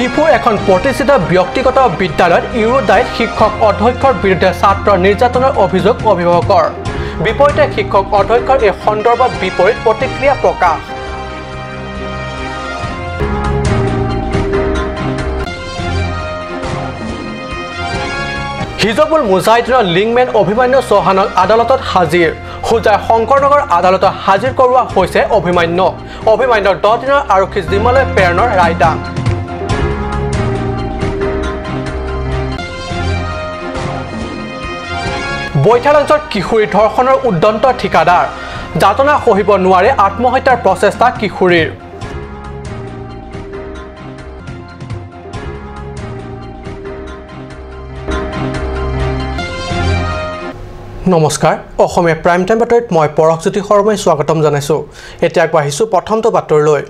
ডিফুৰ এখন প্ৰতিষ্ঠিত ব্যক্তিগত বিদ্যালয়ত ইউৰোডাইট শিক্ষক অধ্যক্ষৰ বিৰুদ্ধে ছাত্ৰ নিৰ্যাতনৰ অভিযোগ অভিভাৱকৰ। বিপৰীতে শিক্ষক অধ্যক্ষৰ এই সন্দৰ্ভত বিপৰীত প্ৰতিক্ৰিয়া প্ৰকাশ। হিজবুল মুজাহিদিনৰ লিংকমেন অভিমন্যু চৌহানক আদালতত হাজিৰ। হোজাই শংকৰনগৰ আদালতত হাজিৰ কৰোৱা হৈছে অভিমন্যু। অভিমন্যুক 10 দিনৰ আৰক্ষী জিম্মালৈ প্ৰেৰণৰ ৰায়দান। বৈঠালাংছত কিশোৰী ধৰ্ষণৰ উদ্যন্ত ঠিকাদাৰ, যাতনা সহিব নোৱাৰে আত্মহত্যাৰ প্ৰচেষ্টা কিশোৰীৰ। নমস্কাৰ, অসমীয়া প্ৰাইম টাইম বাতৰিত মই পৰশজ্যোতি শৰ্মাই স্বাগতম জনাইছোঁ। এতিয়া আগবাঢ়িছোঁ প্ৰথমটো বাতৰিলৈ।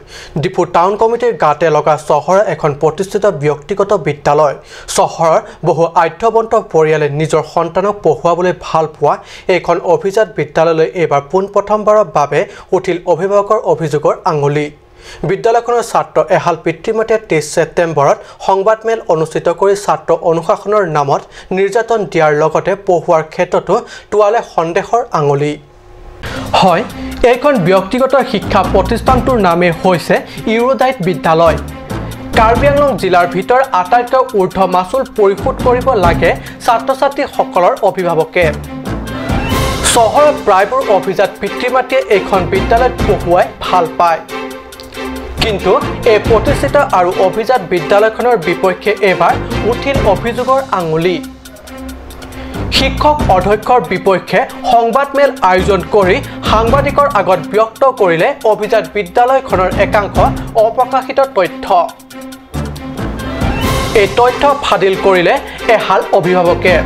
ডিফু টাউন কমিটিৰ গাতে লগা চহৰৰ এখন প্ৰতিষ্ঠিত ব্যক্তিগত বিদ্যালয়। চহৰৰ বহু আঢ্যৱন্ত পৰিয়ালে নিজৰ সন্তানক পঢ়ুৱাবলৈ ভাল পোৱা এইখন অভিজাত বিদ্যালয়লৈ এইবাৰ পোনপ্ৰথমবাৰৰ বাবে উঠিল অভিভাৱকৰ অভিযোগৰ আঙুলি। বিদ্যালয়খনৰ ছাত্ৰ এহাল পিতৃ মাতৃয়ে 23 ছেপ্টেম্বৰত সংবাদমেল অনুষ্ঠিত কৰি ছাত্ৰ অনুশাসনৰ নামত নিৰ্যাতন দিয়াৰ লগতে পঢ়ুৱাৰ ক্ষেত্ৰতো টোৱালে সন্দেহৰ আঙুলি। হয়, এইখন ব্যক্তিগত শিক্ষা প্ৰতিষ্ঠানটোৰ নামেই হৈছে ইউৰোডাইট বিদ্যালয়। কাৰ্বি আংলং জিলাৰ ভিতৰত আটাইতকৈ ঊৰ্ধ মাচুল পৰিশোধ কৰিব লাগে ছাত্ৰ ছাত্ৰীসকলৰ অভিভাৱকে। চহৰৰ প্ৰায়বোৰ অভিজাত পিতৃ মাতৃয়ে এইখন বিদ্যালয়ত পঢ়ুৱাই ভাল পায়। কিন্তু এই প্ৰতিষ্ঠিত আৰু অভিজাত বিদ্যালয়খনৰ বিপক্ষে এইবাৰ উঠিল অভিযোগৰ আঙুলি। শিক্ষক অধ্যক্ষৰ বিপক্ষে সংবাদমেল আয়োজন কৰি সাংবাদিকৰ আগত ব্যক্ত কৰিলে অভিজাত বিদ্যালয়খনৰ একাংশ অপ্ৰকাশিত তথ্য। এই তথ্য ফাদিল কৰিলে এহাল অভিভাৱকে।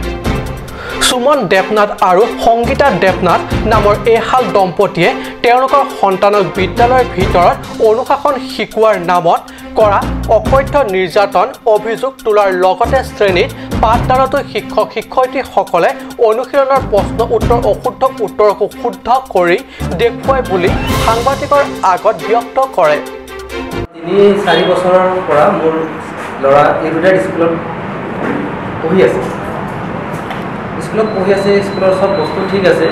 সুমন দেৱনাথ আৰু সংগীতা দেৱনাথ নামৰ এইহাল দম্পতীয়ে তেওঁলোকৰ সন্তানক বিদ্যালয়ৰ ভিতৰত অনুশাসন শিকোৱাৰ নামত কৰা অকথ্য নিৰ্যাতন অভিযোগ তোলাৰ লগতে শ্ৰেণীত পাঠদানতো শিক্ষক শিক্ষয়িত্ৰীসকলে অনুশীলনৰ প্ৰশ্ন উত্তৰ অশুদ্ধ উত্তৰকো শুদ্ধ কৰি দেখুৱাই বুলি সাংবাদিকৰ আগত ব্যক্ত কৰে। 3-4 বছৰৰ পৰা মোৰ ল'ৰা ইউৰোডাইট স্কুলত পঢ়ি আছে। স্কুলত পঢ়ি আছে, স্কুলৰ চব বস্তু ঠিক আছে।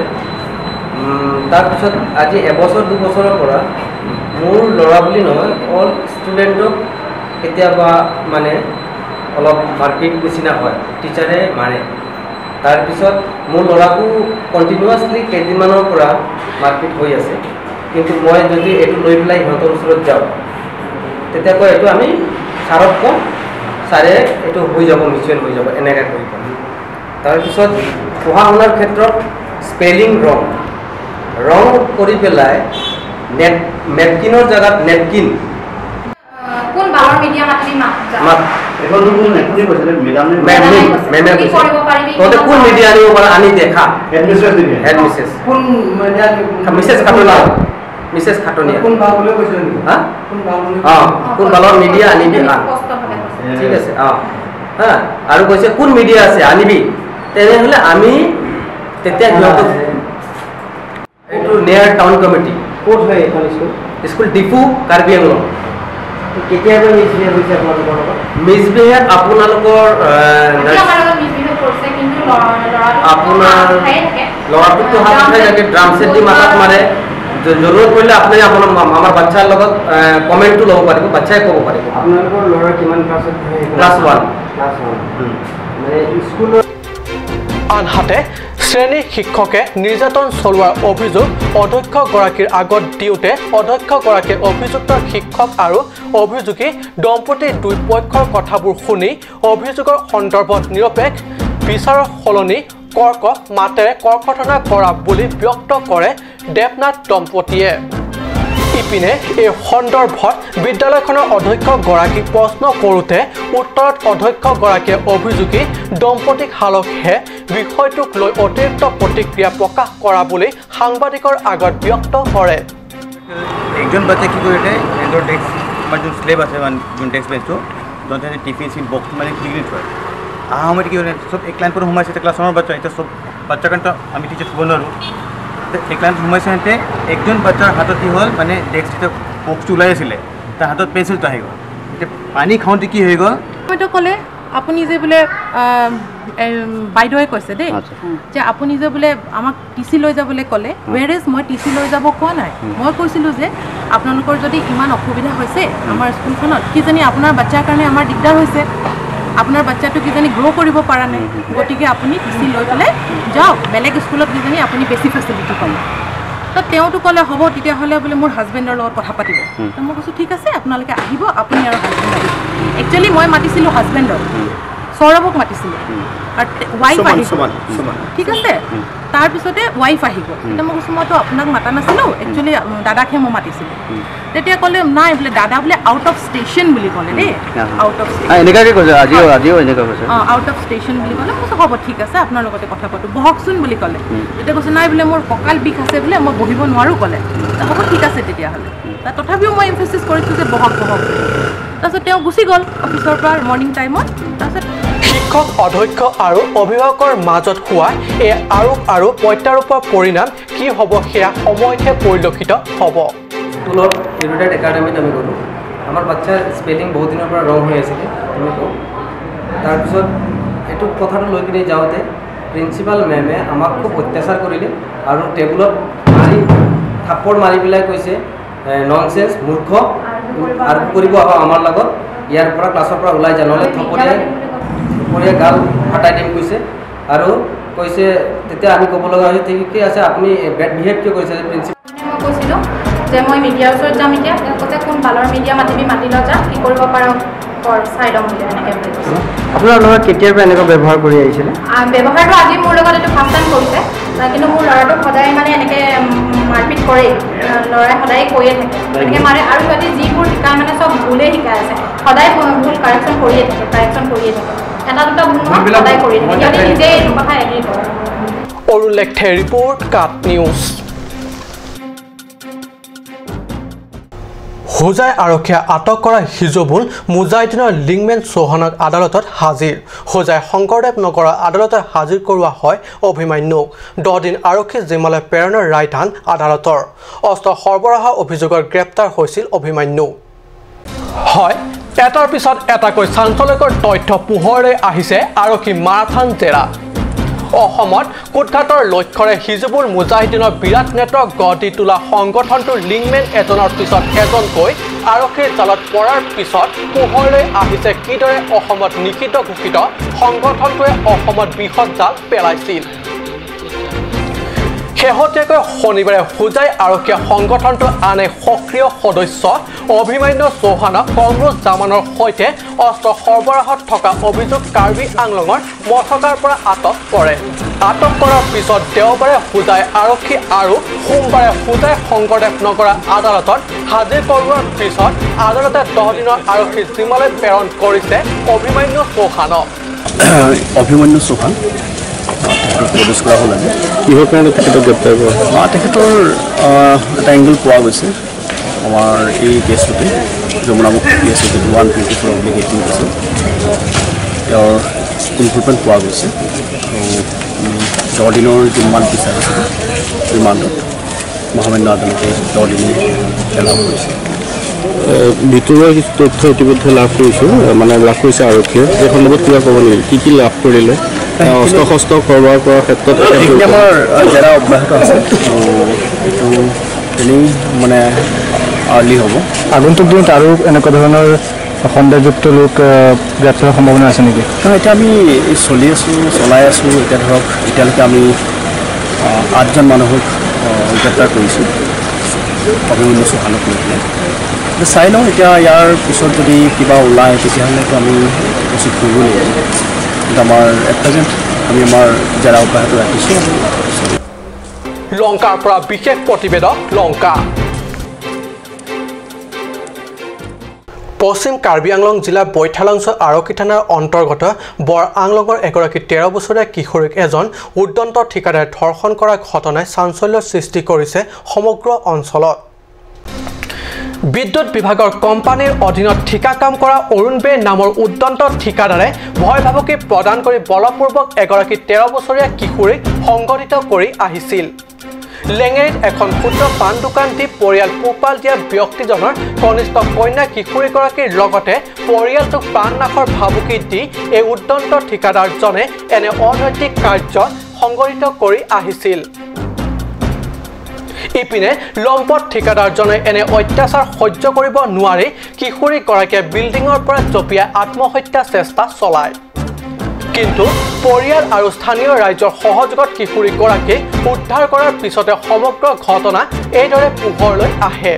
তাৰপিছত আজি এবছৰ দুবছৰৰ পৰা মোৰ ল'ৰা বুলি নহয়, অল ষ্টুডেণ্টক কেতিয়াবা মানে অলপ মাৰপিট নিচিনা হয়, টিচাৰে মাৰে। তাৰপিছত মোৰ ল'ৰাকো কণ্টিনিউৱাছলি কেইদিনমানৰ পৰা মাৰপিট হৈ আছে। কিন্তু মই যদি এইটো লৈ পেলাই সিহঁতৰ ওচৰত যাওঁ, তেতিয়া কয় এইটো আমি ছাৰক কওঁ, ছাৰে এইটো হৈ যাব, মিউচুৱেল হৈ যাব, এনেকৈ কৰি কওঁ। তাৰপিছত পঢ়া শুনাৰ ক্ষেত্ৰত স্পেলিং ৰং ৰং কৰি পেলাই নেপকিনৰ জেগাত নেপকিন। কোন মিডিয়া আনিব পাৰা আনি দেখা। মিছেছ খাটনিয়া কোন বালৰ মিডিয়া আনিবি, ঠিক আছে। অঁ হা, আৰু কৈছে কোন মিডিয়া আছে আনিবি। তেনেহ'লে আমি তেতিয়া সিহঁতক এইটো নিয়াৰ টাউন কমিটি ক'ত হয় এইখন স্কুল? স্কুল ডিফু কাৰ্বি আংলং। কেতিয়াৰ পৰা মিছবিহেভ হৈছে আপোনালোকৰ লগত? মিছবিহেভ আপোনালোকৰ আপোনাৰ ল'ৰাটোকতো হাত উঠাই থাকে, ড্ৰাম ছেট দি মাথাত মাৰে। জৰুৰত পৰিলে আপুনি আপোনাৰ আমাৰ বাচ্ছাৰ লগত কমেণ্টটো ল'ব পাৰিব, বাচ্ছাই ক'ব পাৰিব। আপোনালোকৰ ল'ৰা কিমান ক্লাছত? Class 1। ক্লাছ 1 মানে স্কুলৰ। আনহাতে শ্ৰেণী শিক্ষকে নিৰ্যাতন চলোৱাৰ অভিযোগ অধ্যক্ষগৰাকীৰ আগত দিওঁতে অধ্যক্ষগৰাকীয়ে অভিযুক্ত শিক্ষক আৰু অভিযোগী দম্পতীৰ দুই পক্ষৰ কথাবোৰ শুনি অভিযোগৰ সন্দৰ্ভত নিৰপেক্ষ বিচাৰৰ সলনি কৰ্কশ মাতেৰে কৰ্কথনা কৰা বুলি ব্যক্ত কৰে দেৱনাথ দম্পতীয়ে। ইপিনে এই সন্দৰ্ভত বিদ্যালয়খনৰ অধ্যক্ষগৰাকীক প্ৰশ্ন কৰোঁতে উত্তৰত অধ্যক্ষগৰাকীয়ে অভিযোগী দম্পতীক হালকহে বিষয়টোক লৈ অতিৰিক্ত প্ৰতিক্ৰিয়া প্ৰকাশ কৰা বুলি সাংবাদিকৰ আগত ব্যক্ত কৰে। একজন বাচ্চা কি কৰিলে, সিহঁতৰ ডেস্ক আমাৰ যোন স্লেব আছে মানে যোন ডেস্ক বেঞ্চটো য'ত টিফিন চিফিন বক্স মানে খুলি থয়। অহা সময়ত কি হ'ল, চব এক লাইন পৰা সোমাইছে। এতিয়া ক্লাছ 1ৰ বাচ্চা, এতিয়া চব বাচ্চাৰ কাৰণেতো আমি টিচাৰ থ'ব নোৱাৰোঁ। এক লাইন সোমাইছে, সিহঁতে একজন বাচ্চাৰ হাতত কি হ'ল মানে ডেস্ক যেতিয়া বক্সটো ওলাই আছিলে তাৰ হাতত পেঞ্চিলটো আহি গ'ল। এতিয়া পানী খাওঁতে কি হৈ গ'ল, হয়তো ক'লে আপুনি যে বোলে বাইদেৱে কৈছে দেই যে আপুনি যে বোলে আমাক টি চি লৈ যাবলৈ ক'লে, ৱেৰেজ মই টি চি লৈ যাব কোৱা নাই। মই কৈছিলোঁ যে আপোনালোকৰ যদি ইমান অসুবিধা হৈছে আমাৰ স্কুলখনত, কিজানি আপোনাৰ বাচ্ছাৰ কাৰণে আমাৰ দিগদাৰ হৈছে, আপোনাৰ বাচ্ছাটো কিজানি গ্ৰ' কৰিব পৰা নাই, গতিকে আপুনি টি চি লৈ পেলাই যাওক, বেলেগ স্কুলত কিজানি আপুনি বেছি ফেচিলিটি পাব। তো তেওঁতো ক'লে হ'ব তেতিয়াহ'লে বোলে মোৰ হাজবেণ্ডৰ লগত কথা পাতিব। তো মই কৈছোঁ ঠিক আছে আপোনালোকে আহিব, আপুনি আৰু হাজবেণ্ড আহিব। একচুৱেলি মই মাতিছিলোঁ হাজবেণ্ডক, সৌৰভক মাতিছিলোঁ আৰু ৱাইফ আহিব, ঠিক আছে। তাৰপিছতে ৱাইফ আহিব। তেতিয়া মই কৈছোঁ মইতো আপোনাক মাতা নাছিলোঁ, একচুৱেলি দাদাকহে মই মাতিছিলোঁ। তেতিয়া ক'লে নাই বোলে দাদা বোলে আউট অফ ষ্টেচন বুলি ক'লে দেই, আউট অফ ষ্টেচন অঁ, আউট অফ ষ্টেচন বুলি ক'লে। মই কৈছোঁ হ'ব ঠিক আছে আপোনাৰ লগতে কথা পাতোঁ, বহকচোন বুলি ক'লে। তেতিয়া কৈছে নাই বোলে মোৰ কঁকাল বিষ আছে বোলে, মই বহিব নোৱাৰোঁ ক'লে। হ'ব ঠিক আছে তেতিয়াহ'লে। তথাপিও মই এমফেচিছ কৰিছোঁ যে বহক বহক। তাৰপিছত তেওঁ গুচি গ'ল অফিচৰ পৰা মৰ্ণিং টাইমত। তাৰপিছত শিক্ষক, অধ্যক্ষ আৰু অভিভাৱকৰ মাজত হোৱা এই আৰোপ আৰু প্ৰত্যাৰোপৰ পৰিণাম কি হ'ব সেয়া সময়তহে পৰিলক্ষিত হ'ব। স্কুলত ইউনাইটেড একাডেমীত আমি গ'লোঁ, আমাৰ বাচ্ছাৰ স্পেলিং বহুত দিনৰ পৰা ৰং হৈ আছিলে আমি কওঁ। তাৰপিছত এইটো কথাটো লৈ কিনে যাওঁতে প্ৰিন্সিপাল মেমে আমাক খুব অত্যাচাৰ কৰিলে আৰু টেবুলত মাৰি থাপ্পৰ মাৰি পেলাই কৈছে ননচেন্স, মূৰ্খ, আৰু কৰিব আহ আমাৰ লগত, ইয়াৰ পৰা ক্লাছৰ পৰা ওলাই যা, নহ'লে থপৰীয়া গাল ফাটাই দিম কৈছে। আৰু কৈছে তেতিয়া আমি ক'ব লগা হৈছে ঠিকে আছে আপুনি বেড বিহেভ কিয় কৰিছে প্ৰিন্সিপাল। মই কৈছিলোঁ যে মই মিডিয়াৰ ওচৰত যাম এতিয়া, তেওঁ কৈছে কোন ভালৰ মিডিয়া মাতিবি মাতি ল যা, কি কৰিব পাৰ কৰ, চাই ল'ম বুলি এনেকৈ বুলি কৈছে। আপোনাৰ লগত কেতিয়াৰ পৰা এনেকুৱা ব্যৱহাৰ কৰি আহিছিলে? ব্যৱহাৰটো আজি মোৰ লগত এইটো ফাৰ্ষ্ট টাইম কৰিছে, কিন্তু মোৰ ল'ৰাটোক সদায় মানে এনেকৈ মাৰপিট কৰেই, ল'ৰাই সদায় কৈয়ে থাকে এনেকৈ মাৰে। আৰু সিহঁতে যিবোৰ শিকায় মানে চব ভুলেই শিকাই আছে, সদায় ভুল কাৰেকশ্যন কৰিয়ে থাকে, কাৰেকশ্যন কৰিয়ে থাকে, এটা দুটা ভুল নহয় সদায় কৰি থাকে, সিহঁতে নিজেই এইটো কথা এগ্ৰী কৰে। অৰুণ লেখথে ৰিপৰ্ট, কাট নিউজ। হোজাই আৰক্ষীয়ে আটক কৰা হিজবুল মুজাহিদিনৰ লিংকমেন চৌহানক আদালতত হাজিৰ। হোজাই শংকৰদেৱ নগৰৰ আদালতত হাজিৰ কৰোৱা হয় অভিমন্যুক। 10 দিন আৰক্ষী জিম্মালৈ প্ৰেৰণৰ ৰায়দান আদালতৰ। অস্ত্ৰ সৰবৰাহৰ অভিযোগত গ্ৰেপ্তাৰ হৈছিল অভিমন্যু। হয়, এটাৰ পিছত এটাকৈ চাঞ্চল্যকৰ তথ্য পোহৰলৈ আহিছে আৰক্ষী মাৰাথান জেৰা। অসমত কুটঘাতৰ লক্ষ্যৰে হিজবুল মুজাহিদিনৰ বিৰাট নেটৱৰ্ক গঢ় দি তোলা সংগঠনটোৰ লিংকমেন এজনৰ পিছত এজনকৈ আৰক্ষীৰ জালত পৰাৰ পিছত পোহৰলৈ আহিছে কিদৰে অসমত নিষিদ্ধ ঘোষিত সংগঠনটোৱে অসমত বৃহৎ জাল পেলাইছিল। শেহতীয়াকৈ শনিবাৰে হোজাই আৰক্ষীয়ে সংগঠনটোৰ আন এক সক্ৰিয় সদস্য অভিমন্যু চৌহানক কমৰুজ জামানৰ সৈতে অস্ত্ৰ সৰবৰাহত থকা অভিযোগ কাৰ্বি আংলঙৰ মথকাৰ পৰা আটক কৰে। আটক কৰাৰ পিছত দেওবাৰে হোজাই আৰক্ষী আৰু সোমবাৰে হোজাই শংকৰদেৱ নগৰৰ আদালতত হাজিৰ কৰোৱাৰ পিছত আদালতে 10 দিনৰ আৰক্ষী জিম্মালৈ প্ৰেৰণ কৰিছে অভিমন্যু চৌহানক। অভিমন্যু চৌহান তেখেতক প্ৰডিউচ কৰা হ'ল আজি। কিহৰ কাৰণে তেখেতক গ্ৰেপ্তাৰ কৰা? তেখেতৰ এটা এংগল পোৱা গৈছে আমাৰ এই কেছটোতে, যমুনামুখ কেছ 124/18 কেছত তেওঁৰ ইনভলভমেণ্ট পোৱা গৈছে। আৰু আমি 10 দিনৰ জিম্মাত বিচাৰিছিলোঁ, ৰিমাণ্ডত মহামান্য আদালতে 10 দিনে এলাউ কৰিছে। ভিতৰুৱা কিছু তথ্য ইতিমধ্যে লাভ কৰিছোঁ, মানে লাভ কৰিছে আৰক্ষীয়ে, এই সন্দৰ্ভত কিবা ক'ব নেকি? কি কি লাভ কৰিলে? অস্ত্ৰ শস্ত্ৰ সৰবৰাহ কৰাৰ ক্ষেত্ৰত এইখিনি আমাৰ জেৰা অব্যাহত আছে, এইটো তেনেই মানে আৰ্লি হ'ব। আগন্তুক দিনত আৰু এনেকুৱা ধৰণৰ সন্দেহযুক্ত লোক গ্ৰেপ্তাৰৰ সম্ভাৱনা আছে নেকি? এতিয়া আমি চলি আছোঁ, চলাই আছোঁ। এতিয়া ধৰক এতিয়ালৈকে আমি 8জন মানুহক গ্ৰেপ্তাৰ কৰিছোঁ অভিমন্যু চৌহানক লৈ পেলাই। চাই লওঁ এতিয়া ইয়াৰ পিছত যদি কিবা ওলায় তেতিয়াহ'লেতো আমি প্ৰচিড কৰিব লাগিব। কিন্তু আমাৰ এট প্ৰেজেণ্ট আমি আমাৰ জেৰা অব্যাহত ৰাখিছোঁ। লংকাৰ পৰা বিশেষ প্ৰতিবেদক, লংকা। পশ্চিম কাৰ্বি আংলং জিলাৰ বৈঠালাংছ আৰক্ষী থানাৰ অন্তৰ্গত বৰ আংলঙৰ এগৰাকী 13 বছৰীয়া কিশোৰীক এজন উদ্যন্ত ঠিকাদাৰে ধৰ্ষণ কৰা ঘটনাই চাঞ্চল্যৰ সৃষ্টি কৰিছে সমগ্ৰ অঞ্চলত। বিদ্যুৎ বিভাগৰ কোম্পানীৰ অধীনত ঠিকা কাম কৰা অৰুণ বে নামৰ উদ্যন্ত ঠিকাদাৰে ভয় ভাবুকি প্ৰদান কৰি বলপূৰ্বক এগৰাকী 13 বছৰীয়া কিশোৰীক সংগঠিত কৰি আহিছিল। লেঙেৰীত এখন ক্ষুদ্ৰ পাণ দোকান দি পৰিয়াল পোহপাল দিয়া ব্যক্তিজনৰ কনিষ্ঠ কন্যা কিশোৰীগৰাকীৰ লগতে পৰিয়ালটোক প্ৰাণনাশৰ ভাবুকি দি এই উদ্যন্ত ঠিকাদাৰজনে এনে অনৈতিক কাৰ্য সংগঠিত কৰি আহিছিল। ইপিনে লম্পট ঠিকাদাৰজনে এনে অত্যাচাৰ সহ্য কৰিব নোৱাৰি কিশোৰীগৰাকীয়ে বিল্ডিঙৰ পৰা জঁপিয়াই আত্মহত্যা চেষ্টা চলায়। কিন্তু পৰিয়াল আৰু স্থানীয় ৰাইজৰ সহযোগত কিশোৰীগৰাকীক উদ্ধাৰ কৰাৰ পিছতে সমগ্ৰ ঘটনা এইদৰে পোহৰলৈ আহে।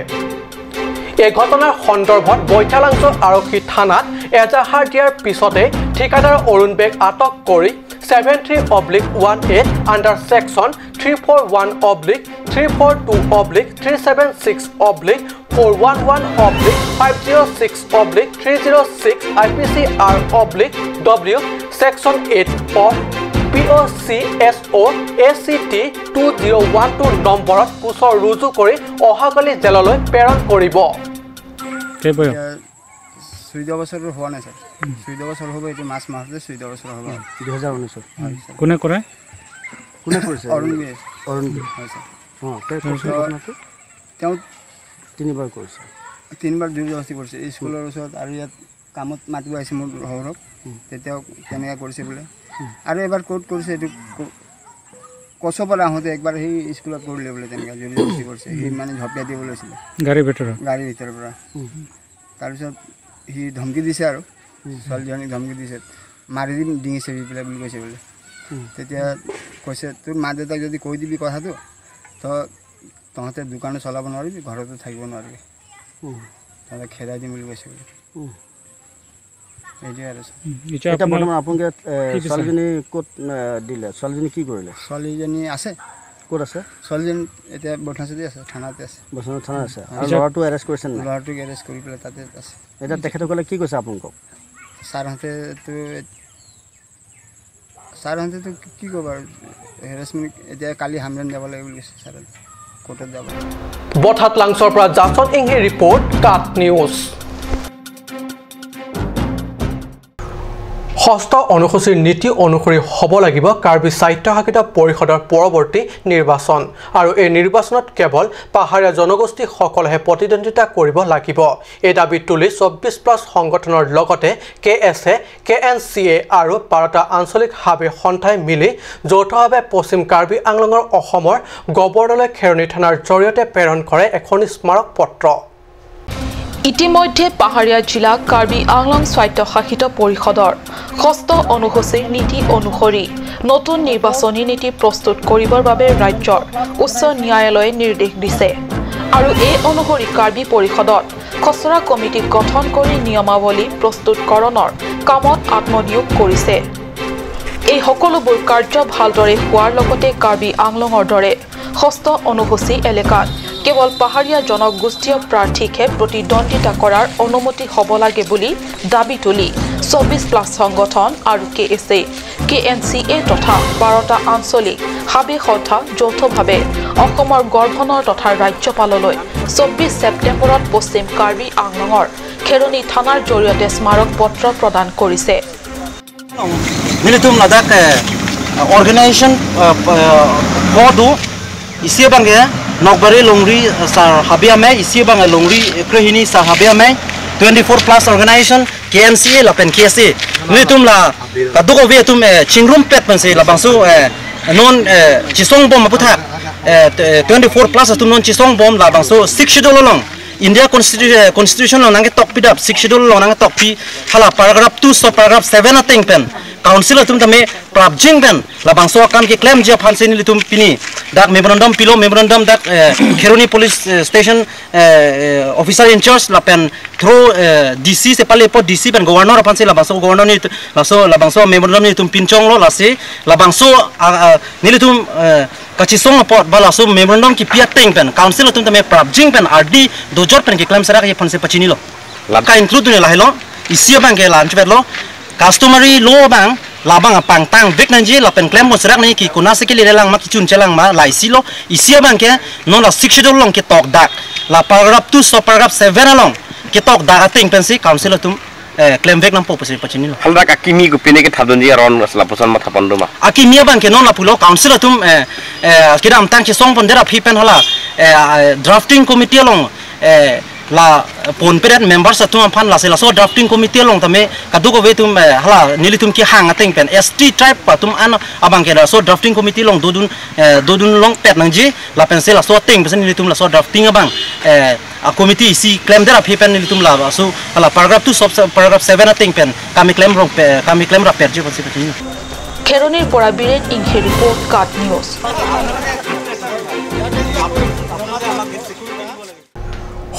এই ঘটনাৰ সন্দৰ্ভত বৈঠালাংছ আৰক্ষী থানাত এজাহাৰ দিয়াৰ পিছতে ঠিকাদাৰ অৰুণ বেগ আটক কৰি 73/18 under section 341/342/376/411/506/306 IPC R/W section 8 of POCSO ACT 2012 নম্বৰত গোচৰ ৰুজু কৰি অহাকালি জেললৈ প্ৰেৰণ কৰিব। 14 বছৰ হোৱা নাই স্যাৰ, 14 বছৰ হ'ব, এইটো মাৰ্চ মাহতে 14 বছৰ হ'ব। 2019 কোনে কৰে, কোনে কৰিছে? অৰুণ বি। অৰুণ বি, হয় স্যাৰ। তেওঁ তিনিবাৰ কৰিছে, তিনিবাৰ জোৰ-জবৰদস্তি কৰিছে স্কুলৰ ওচৰত আৰু ইয়াত কামত মাতিব আহিছে মোৰ শহুৰক, তেতিয়াও তেনেকৈ কৰিছে বোলে। আৰু এবাৰ ক'ত কৰিছে এইটো কচৰ পৰা আহোঁতে একবাৰ সেই স্কুলত কৰিলে বোলে, তেনেকৈ জোৰ-জবৰদস্তি কৰিছে। সি মানে ঝপিয়াই দিব লৈছিলে গাড়ীৰ ভিতৰত, গাড়ীৰ ভিতৰৰ পৰা। তাৰপিছত সি ধমকি দিছে আৰু ছোৱালীজনীক ধমকি দিছে, মাৰি দিম ডিঙি চেপি পেলাই বুলি কৈছে বোলে। তেতিয়া কৈছে তোৰ মা দেউতাক যদি কৈ দিবি কথাটো, তো তহঁতে দোকানো চলাব নোৱাৰিবি, ঘৰতো থাকিব নোৱাৰিবি, তহঁতে খেদাই দিম বুলি কৈছে বোলে। এইটোৱে আৰু। এতিয়া বৰ্তমান আপোনালোকে ছোৱালীজনী ক'ত দিলে, ছোৱালীজনী কি কৰিলে? ছোৱালীজনী আছে। ক'ত আছে ছোৱালীজনী? এতিয়া বৰ্তমানতে আছে, থানাতে আছে। বৰ্তমান থানাত আছে। আৰু ল'ৰাটো এৰেষ্ট কৰিছে নাই? ল'ৰাটোক এৰেষ্ট কৰি পেলাই তাতে আছে। এতিয়া তেখেতসকলে কি কৈছে আপোনালোকক? ছাৰহঁতেতো কি ক'ব আৰু, হেৰেছমেণ্ট। এতিয়া কালি হামৰেণ যাব লাগে বুলি কৈছে ছাৰহঁতে, কোৰ্টত যাব। বঠাত লাংছৰ পৰা জাচন ইংহি ৰিপৰ্ট, কাট নিউজ। ষষ্ঠ অনুসূচীৰ নীতি অনুসৰি হ'ব লাগিব কাৰ্বি স্বায়ত্তশাসিত পৰিষদৰ পৰৱৰ্তী নিৰ্বাচন আৰু এই নিৰ্বাচনত কেৱল পাহাৰীয়া জনগোষ্ঠীসকলেহে প্ৰতিদ্বন্দ্বিতা কৰিব লাগিব। এই দাবী তুলি 24+ সংগঠনৰ লগতে K S A, K N C A আৰু 12টা আঞ্চলিক হাবি সন্থাই মিলি যৌথভাৱে পশ্চিম কাৰ্বি আংলঙৰ অসমৰ গৱৰ্ণৰলৈ খেৰণি থানাৰ জৰিয়তে প্ৰেৰণ কৰে এখন স্মাৰক পত্ৰ। ইতিমধ্যে পাহাৰীয়া জিলা কাৰ্বি আংলং স্বায়ত্তশাসিত পৰিষদৰ ষষ্ঠ অনুসূচীৰ নীতি অনুসৰি নতুন নিৰ্বাচনী নীতি প্ৰস্তুত কৰিবৰ বাবে ৰাজ্যৰ উচ্চ ন্যায়ালয়ে নিৰ্দেশ দিছে আৰু এই অনুসৰি কাৰ্বি পৰিষদত খচৰা কমিটি গঠন কৰি নিয়মাৱলী প্ৰস্তুতকৰণৰ কামত আত্মনিয়োগ কৰিছে। এই সকলোবোৰ কাৰ্য ভালদৰে হোৱাৰ লগতে কাৰ্বি আংলঙৰ দৰে ষষ্ঠ অনুসূচী এলেকাত কেৱল পাহাৰীয়া জনগোষ্ঠীয় প্ৰাৰ্থীকহে প্ৰতিদ্বন্দ্বিতা কৰাৰ অনুমতি হ'ব লাগে বুলি দাবী তুলি 24+ সংগঠন আৰু K S A, K N C A তথা 12টা আঞ্চলিক হাবি সন্থা যৌথভাৱে অসমৰ গভৰ্ণৰ তথা ৰাজ্যপাললৈ 24 ছেপ্টেম্বৰত পশ্চিম কাৰ্বি আংলঙৰ খেৰণি থানাৰ জৰিয়তে স্মাৰক পত্ৰ প্ৰদান কৰিছে। Nokbari Longri sar Habiame isi bang Longri Krihini sar Habiame 24+ organization KNCA la pen KSA ni tum la kaduko ve tum chingrum pet pen se la bangsu non chisong bom aputha 24+ tum non chisong bom la bangsu 6 schedule long India constitution long nange tok pidap 6 schedule long nange tok pi hala paragraph 2 so paragraph 7 ating pen council tum tame prabjing pen la bangso kan ki claim ja phanse ni tum pini dak memorandum pilo memorandum dak Kheroni police station officer in charge la pen through DC se pale po DC pen governor phanse la bangso governor ni la so la bangso memorandum ni tum pinchong lo la se la bangso ni tum kachisong pot bala so memorandum ki pia teng pen council tum tame prabjing pen RD dojor pen ki claim sara ki phanse pachini lo la ka include ni la helo isi bang ke la anchvet lo customary law bang labang pang tang vek nanji la pen claim mo serak ni ki kuna se ki le lang ma ki chun chelang ma lai si lo isia bang ke non la 6 schedule long ki tok dak la paragraph 2 so paragraph 7 along ki tok dak ating pen si council tum claim back nam po pase pachini lo halda ka kimi go pene ke thabdon ji aron asla posan ma thapan do ma akimi bang ke non la pulo council atum kidam tang che song pon dera phi pen hala drafting committee long la pon peret members atum phan la se la so drafting committee long tame kadu ko ve tum hala nili tum ki hang ateng pen ST tribe pa tum an abang ke la so drafting committee long dodun dodun long pet nang ji la pen se la so teng pen nili tum la so drafting abang a committee si claim dera phi pen nili tum la so hala paragraph 2 sub paragraph 7 ateng pen kami claim rong kami claim ra per ji pon se pachini খেৰণিৰ পৰা Biren ইংহে report কাট news.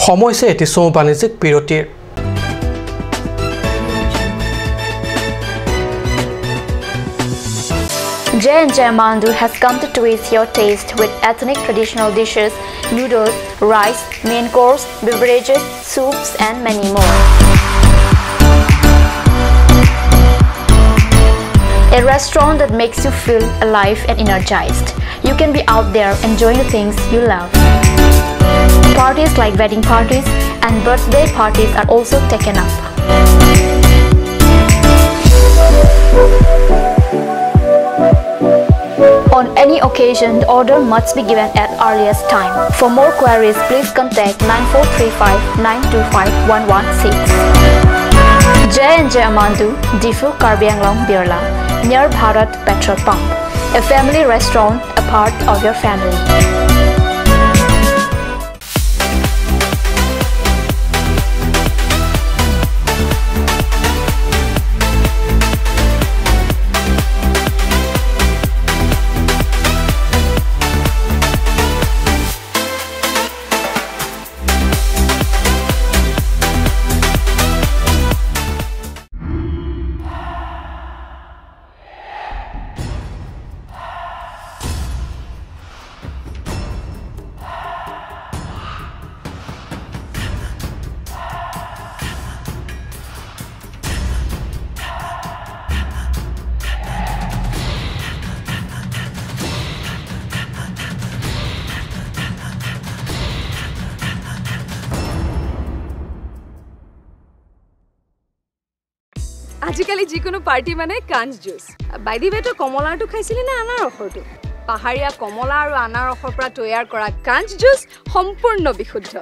সময় হৈছে এটি চমু বাণিজ্যিক বিৰতিৰ। J&J Mandu has come to twist your taste with ethnic traditional dishes, noodles, rice, main course, beverages, soups and many more. A restaurant that makes you feel alive and energized. You can be out there enjoying the things you love. Parties like wedding parties and birthday parties are also taken up. On any occasion, the order must be given at earliest time. For more queries, please contact 9435 925 116. J&J Amandu, Difu Karbi Anglong, Birla, near Bharat Petrol Pump. A family restaurant, a part of your family. আজিকালি যিকোনো party মানে কাঞ্চ juice. By the ৱে তই কমলাৰটো খাইছিলি নে আনাৰসৰটো? পাহাৰীয়া কমলা আৰু আনাৰসৰ পৰা তৈয়াৰ কৰা কাঞ্চ জুচ সম্পূৰ্ণ বিশুদ্ধ।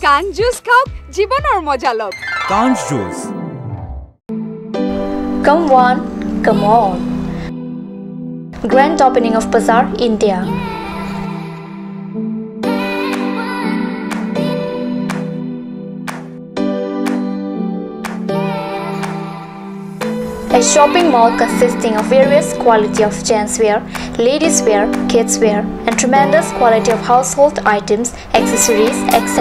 কাঞ্চ জুচ খাওক, জীৱনৰ মজা লওক। কাঞ্চ juice. Come one, come all. Grand opening of Bazaar India. A shopping mall consisting of various quality of gents wear, ladies wear, kids wear, and tremendous quality of household items, accessories, etc.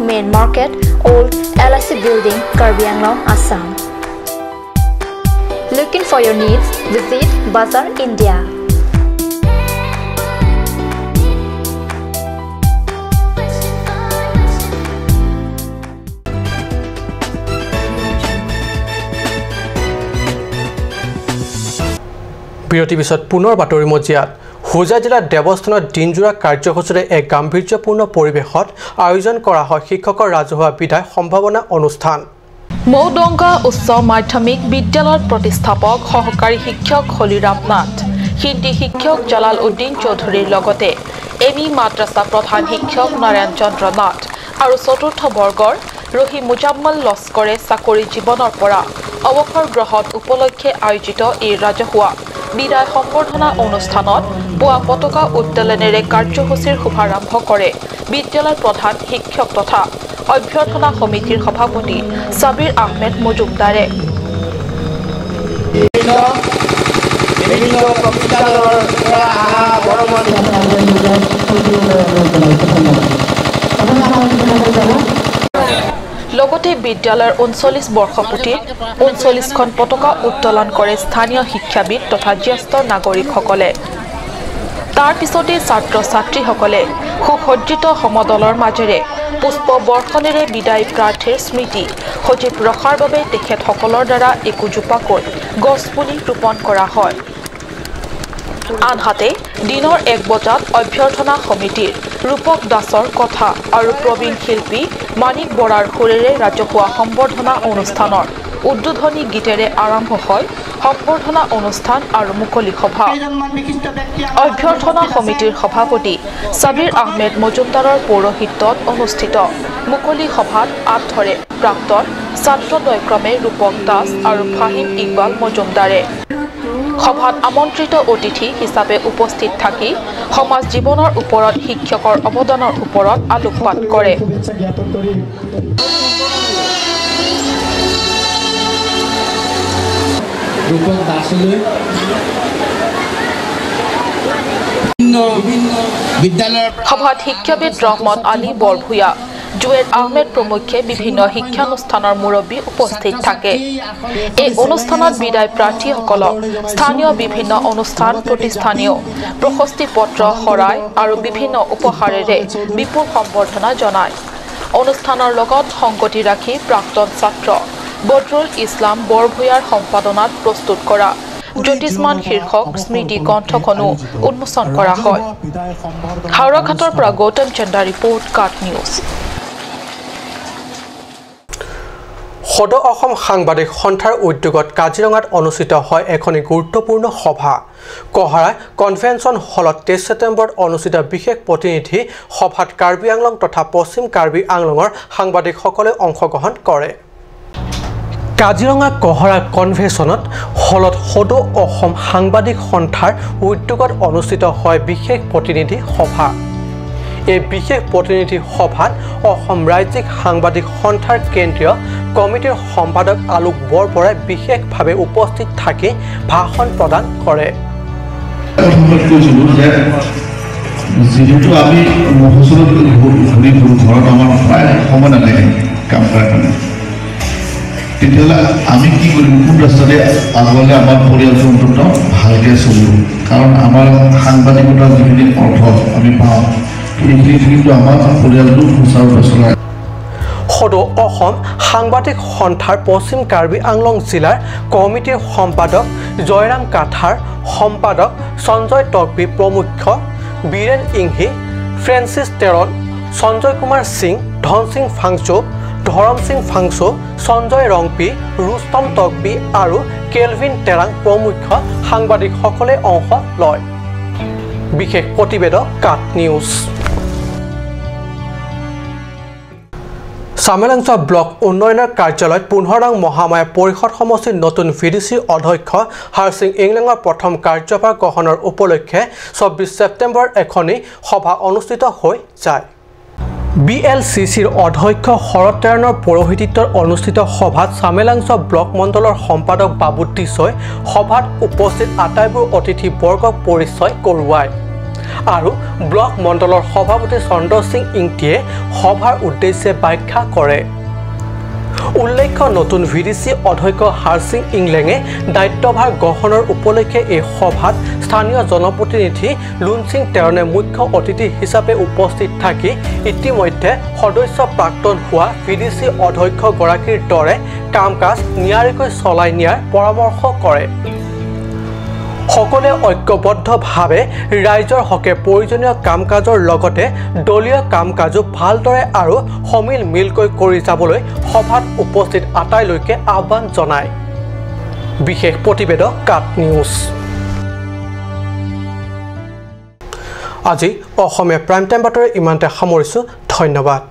Main Market, Old LIC Building, Karbi Anglong, Assam. Looking for your needs? Visit Bazaar India. বিৰতিৰ পিছত পুনৰ বাতৰি মজিয়াত। হোজাই জিলাৰ দেৱস্থানত দিনজোৰা কাৰ্যসূচীৰে এক গাম্ভীৰ্যপূৰ্ণ পৰিৱেশত আয়োজন কৰা হয় শিক্ষকৰ ৰাজহুৱা বিদায় সম্ভাৱনা অনুষ্ঠান। মৌডংগা উচ্চ মাধ্যমিক বিদ্যালয়ৰ প্ৰতিষ্ঠাপক সহকাৰী শিক্ষক হলিৰাম নাথ, হিন্দী শিক্ষক জালাল উদ্দিন চৌধুৰীৰ লগতে এম ই মাদ্ৰাছা প্ৰধান শিক্ষক নাৰায়ণ চন্দ্ৰ নাথ আৰু চতুৰ্থ বৰ্গৰ ৰহি মুজাম্মল লস্কৰে চাকৰি জীৱনৰ পৰা অৱসৰ গ্ৰহণ উপলক্ষে আয়োজিত এই ৰাজহুৱা বিদায় সম্বৰ্ধনা অনুষ্ঠানত পুৱা পতাকা উত্তোলনেৰে কাৰ্যসূচীৰ শুভাৰম্ভ কৰে বিদ্যালয়ৰ প্ৰধান শিক্ষক তথা অভ্যৰ্থনা সমিতিৰ সভাপতি সাবিৰ আহমেদ মজুমদাৰে। লগতে বিদ্যালয়ৰ ৩৯ বৰ্ষপূৰ্তিত ৩৯খন পতাকা উত্তোলন কৰে স্থানীয় শিক্ষাবিদ তথা জ্যেষ্ঠ নাগৰিকসকলে। তাৰ পিছতে ছাত্ৰ ছাত্ৰীসকলে সুসজ্জিত সমদলৰ মাজেৰে পুষ্প বৰ্ষণেৰে বিদায় প্ৰাৰ্থীৰ স্মৃতি সজীৱ ৰখাৰ বাবে তেখেতসকলৰ দ্বাৰা একোজোপাকৈ গছপুলি ৰোপণ কৰা হয়। আনহাতে দিনৰ ১ বজাত অভ্যৰ্থনা সমিতিৰ ৰূপক দাসৰ কথা আৰু প্ৰবীণ শিল্পী মানিক বৰাৰ সুৰেৰে ৰাজহুৱা সম্বৰ্ধনা অনুষ্ঠানৰ উদ্বোধনী গীতেৰে আৰম্ভ হয় সম্বৰ্ধনা অনুষ্ঠান আৰু মুকলি সভা। অভ্যৰ্থনা সমিতিৰ সভাপতি সাবিৰ আহমেদ মজুমদাৰৰ পৌৰোহিত্যত অনুষ্ঠিত মুকলি সভাত আঁত ধৰে প্ৰাক্তন ছাত্ৰদ্বয়ক্ৰমে ৰূপক দাস আৰু ফাহিম ইকবাল মজুমদাৰে। সভাত আমন্ত্ৰিত অতিথি হিচাপে উপস্থিত থাকি সমাজ জীৱনৰ ওপৰত শিক্ষকৰ অৱদানৰ ওপৰত আলোকপাত কৰে। সভাত শিক্ষাবিদ ৰহমত আলী বৰভূঞা, জুৱেৰ আহমেদ প্ৰমুখ্যে বিভিন্ন শিক্ষানুষ্ঠানৰ মুৰব্বী উপস্থিত থাকে। এই অনুষ্ঠানত বিদায় প্ৰাৰ্থীসকলক স্থানীয় বিভিন্ন অনুষ্ঠান প্ৰতিষ্ঠানেও প্ৰশস্তি পত্ৰ, শৰাই আৰু বিভিন্ন উপহাৰেৰে বিপুল সম্বৰ্ধনা জনায়। অনুষ্ঠানৰ লগত সংগতি ৰাখি প্ৰাক্তন ছাত্ৰ বদৰুল ইছলাম বৰভূঞাৰ সম্পাদনাত প্ৰস্তুত কৰা জ্যোতিষ্মান শীৰ্ষক স্মৃতি গ্ৰন্থখনো উন্মোচন কৰা হয়। হাওৰাঘাটৰ পৰা গৌতম চন্দা ৰিপৰ্ট, কাট নিউজ। সদৌ অসম সাংবাদিক সন্থাৰ উদ্যোগত কাজিৰঙাত অনুষ্ঠিত হয় এখনি গুৰুত্বপূৰ্ণ সভা। কহৰা কনভেনশ্যন হলত ২৩ ছেপ্টেম্বৰত অনুষ্ঠিত বিশেষ প্ৰতিনিধি সভাত কাৰ্বি আংলং তথা পশ্চিম কাৰ্বি আংলঙৰ সাংবাদিকসকলে অংশগ্ৰহণ কৰে। কাজিৰঙা কহৰা কনভেনশ্যনত হলত সদৌ অসম সাংবাদিক সন্থাৰ উদ্যোগত অনুষ্ঠিত হয় বিশেষ প্ৰতিনিধি সভা। এই বিশেষ প্ৰতিনিধি সভাত অসম ৰাজ্যিক সাংবাদিক সন্থাৰ কেন্দ্ৰীয় কমিটিৰ সম্পাদক আলোক বৰবৰাই বিশেষভাৱে উপস্থিত থাকি ভাষণ প্ৰদান কৰে। যিহেতু আমি মফচলত ঘূৰি ফুৰোঁ, ঘৰত আমাৰ প্ৰায় সময় নাথাকে কাম কৰাৰ কাৰণে, তেতিয়াহ'লে আমি কি কৰিম, কোন ৰাস্তাৰে আগলৈ আমাৰ পৰিয়ালটো অন্ততঃ ভালকৈ চলিব? কাৰণ আমাৰ সাংবাদিকতাৰ যিখিনি অৰ্থ আমি পাওঁ, সেইখিনি কিন্তু আমাৰ পৰিয়ালটো সুচাৰুৰূপে চলায়। সদৌ অসম সাংবাদিক সন্থাৰ পশ্চিম কাৰ্বি আংলং জিলাৰ কমিটিৰ সম্পাদক জয়ৰাম কাথাৰ, সম্পাদক সঞ্জয় টকবি প্ৰমুখ্য বীৰেন ইংহি, ফ্ৰেন্সিছ টেৰন, সঞ্জয় কুমাৰ সিং, ধনসিং ফাংচো, ধৰম সিং ফাংচো, সঞ্জয় ৰংপি, ৰুস্তম টকবি আৰু কেলভিন টেৰাং প্ৰমুখ্য সাংবাদিকসকলে অংশ লয়। বিশেষ প্ৰতিবেদক কাট নিউজ। চামেলাংচোৱা ব্লক উন্নয়নৰ কাৰ্যালয়ত ১৫ নং মহামায়া পৰিষদ সমষ্টিৰ নতুন ভিডিচিৰ অধ্যক্ষ হাৰসিং ইংলেঙৰ প্ৰথম কাৰ্যভাৰ গ্ৰহণৰ উপলক্ষে ২৪ ছেপ্টেম্বৰত এখনি সভা অনুষ্ঠিত হৈ যায়। বিএলচিচিৰ অধ্যক্ষ শৰৎ টেৰণৰ পৌৰোহিত্যত অনুষ্ঠিত সভাত চামেলাংচোৱা ব্লক মণ্ডলৰ সম্পাদক বাবু টিছই সভাত উপস্থিত আটাইবোৰ অতিথিবৰ্গক পৰিচয় কৰোৱায় আৰু ব্লক মণ্ডলৰ সভাপতি চন্দ্ৰ সিং ইংটিয়ে সভাৰ উদ্দেশ্যে ব্যাখ্যা কৰে। উল্লেখ্য, নতুন ভিডিচি অধ্যক্ষ হাৰসিং ইংলেঙে দায়িত্বভাৰ গ্ৰহণৰ উপলক্ষে এই সভাত স্থানীয় জনপ্ৰতিনিধি লুনসিং টেৰণে মুখ্য অতিথি হিচাপে উপস্থিত থাকি ইতিমধ্যে সদস্য প্ৰাক্তন হোৱা ভিডিচি অধ্যক্ষগৰাকীৰ দৰে কাম কাজ নিয়াৰিকৈ চলাই নিয়াৰ পৰামৰ্শ কৰে। সকলোৱে ঐক্যবদ্ধভাৱে ৰাইজৰ হকে প্ৰয়োজনীয় কাম কাজৰ লগতে দলীয় কাম কাজো ভালদৰে আৰু সমিল মিলকৈ কৰি যাবলৈ সভাত উপস্থিত আটাইলৈকে আহ্বান জনায়। বিশেষ প্ৰতিবেদক কাট নিউজ। আজি অসমীয়া প্ৰাইম টাইম বাতৰি ইমানতে সামৰিছোঁ। ধন্যবাদ।